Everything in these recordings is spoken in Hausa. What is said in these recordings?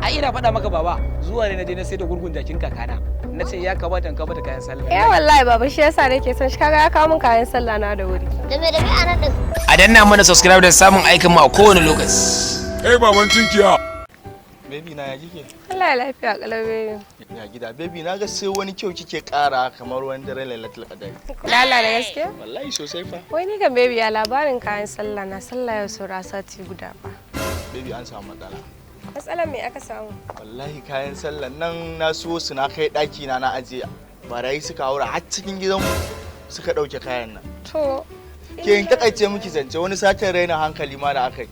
Ai ina faɗa maka baba, zuwa ne na je na sai da gurgun jakin kakana. Na ce ya kamata in kawo mata kayan sallah. Eh wallahi baba, shi yasa nake son shi, kaga ya kawo min kayan sallah na da wuri. Da me a nan din? A danna mana subscribe da samun aikin mu a kowane lokaci. Hey baban tunkiya. Baby na, ya kike? Allah ya lafiya kalau, baby. Ya gida, baby? Na ga sai wani kyau kike kara kamar wani dare Lailatul Qadar. Lala, da gaske? Wallahi sosai fa. Wai ni kan baby, ya labarin kayan sallah na? Sallah yau saura sati guda ba. Baby, an samu matsala. Matsalar me aka samu? Wallahi kayan sallah nan na siyo su, na kai daki na na ajiye. Barayi suka haura har cikin gidanmu suka dauke kayan nan. To. Ke, in takaice miki zance, wani satin raina hankali ma da aka yi.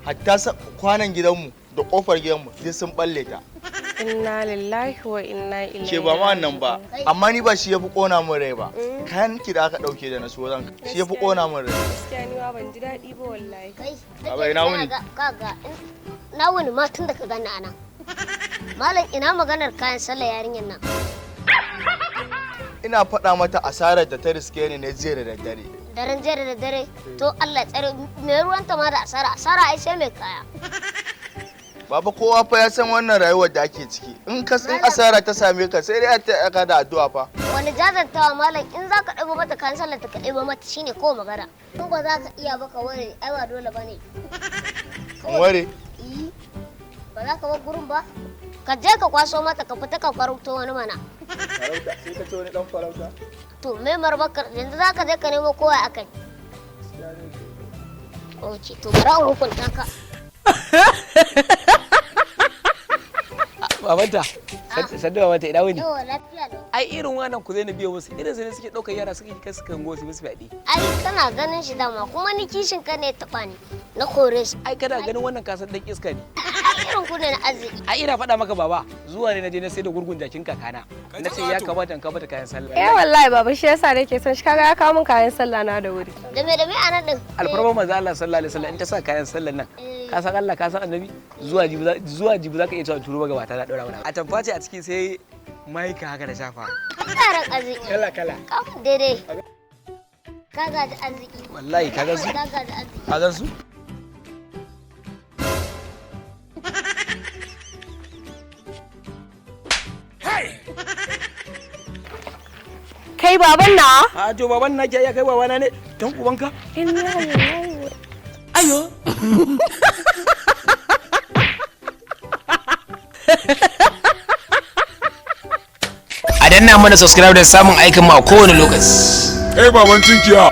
Hatta kwanan gidanmu da kofar gidanmu duk sun balle ta. Inna lillahi wa inna ilaihi. Ke, ba ma wannan ba, amma ni ba shi yafi kona min rai ba. Kayan ki da aka dauke da na so zan shi yafi kona min rai. Gaskiya ni ma ban ji daɗi ba wallahi. Kai. Baba, ina wuni? Kaga, na wuni ma tun da ka gani anan. Malam, ina maganar kayan sallah yarinyar nan? Ina faɗa mata asarar da ta riske ni na jiya da daddare. Daren jiya da daddare? To Allah ya tsare, me ruwanta ma da asara? Asara ai sai mai kaya. Baba, kowa fa ya san wannan rayuwar da ake ciki. In asara ta same ka, sai dai ta aka da addu'a fa. Wani jajantawa malam? In za ka ɗebo mata kayan sallah, ta ka ɗebo mata, shine ko magana. In ba za ka iya ba, ka ware, ai ba dole ba ne. In ware? Yi. Ba za ka bar gurin ba? Ka je ka kwaso mata, ka fita ka farauto wani mana. Farauta? Sai ka ce wani dan farauta. To me marbakar yanzu? Za ka je ka nemo kowa akai. Ok, to bari an hukunta ka. Babanta, sadda babanta, ina wuni? Yau lafiya lau. Ai irin wannan ku zai na biyo musu, irin su ne suke ɗaukar yara suke kai su kango su musu fyaɗe. Ai kana ganin shi dama, kuma ni kishin ka ne ya taɓa ni. Na kore shi. Ai kana ganin wannan kasan dan iska ne. Ai irin ku ne na arziki. Ai ina faɗa maka baba, zuwa ne na je na sai da gurgun jakin kakana. Na ce ya kamata in kawo mata kayan sallah. Eh wallahi baba, shi yasa nake son shi, kaga ya kawo min kayan sallah na da wuri. Da me a nan din? Alfarma manzo Allah sallallahu alaihi wasallam, in ta sa kayan sallan nan, ka san Allah, ka san annabi, zuwa jibi za ka iya cewa turo magabata na ɗora mana. A tamfa ce a ciki, sai maika haka da shafa. Yaran arziki. Kala kala. Kafin daidai. Ka gaji arziki. Wallahi ka gan su? Ka gaji arziki. Ka gan su? Kai, baban na? A to baban na ya kai babana ne dan ubanka. Inna lillahi wa Ayo. A danna mana subscribe da samun aikin mu a kowane lokaci. Hey baban tunkiya.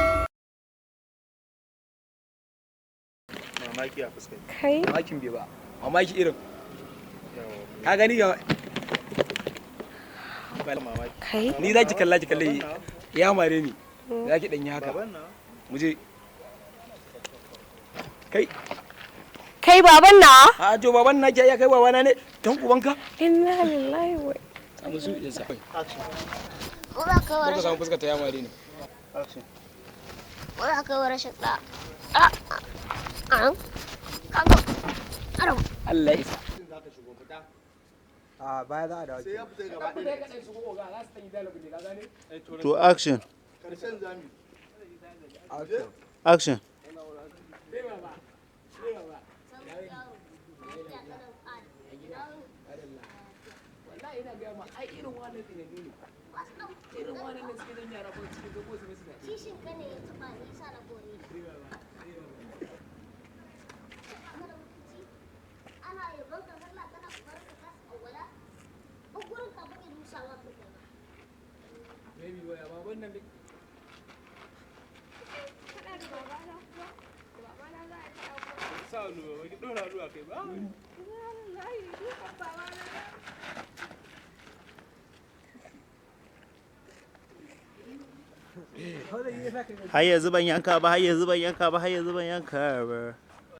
Mamaki a fuskar. Kai. Mamakin bai ba. Mamaki irin. Ka gani ga Mamaki. Kai. Ni za ki kalla, ki kalle ya mare ni. Za ki danyi haka. Baban na. Mu je. Kai. Kai, baban na? A to baban na ya kai babana ne dan ubanka. Inna lillahi wa Samu su ɗinsa. Ko za ka yi wa Ko ka rashin samu fuskar ta ya mare ni. Action. Ko za ka yi wa rashin ɗa. A a kaga. Aram. Allah ya isa. A baya za a dawo. Sai ya fita gaba ɗaya. To action. Karshen zami. Action. Wallahi ina ga ma, ai irin wannan tsinanni ne. Irin wannan ne suke zan yara ko cikin gabo su musu fyaɗe. Kishin ka ne ya taɓa ni yasa na kore shi. Ana yabon ka sallah kana kokarin ka kasa awwala. Ba gurin ka baki rusa ma kai ma. Baby, waya baban nan Sa hannu ba, ki ɗora hannu a kai ba. Har yanzu ban yanka ba, har yanzu ban yanka ba, har yanzu ban yanka ba.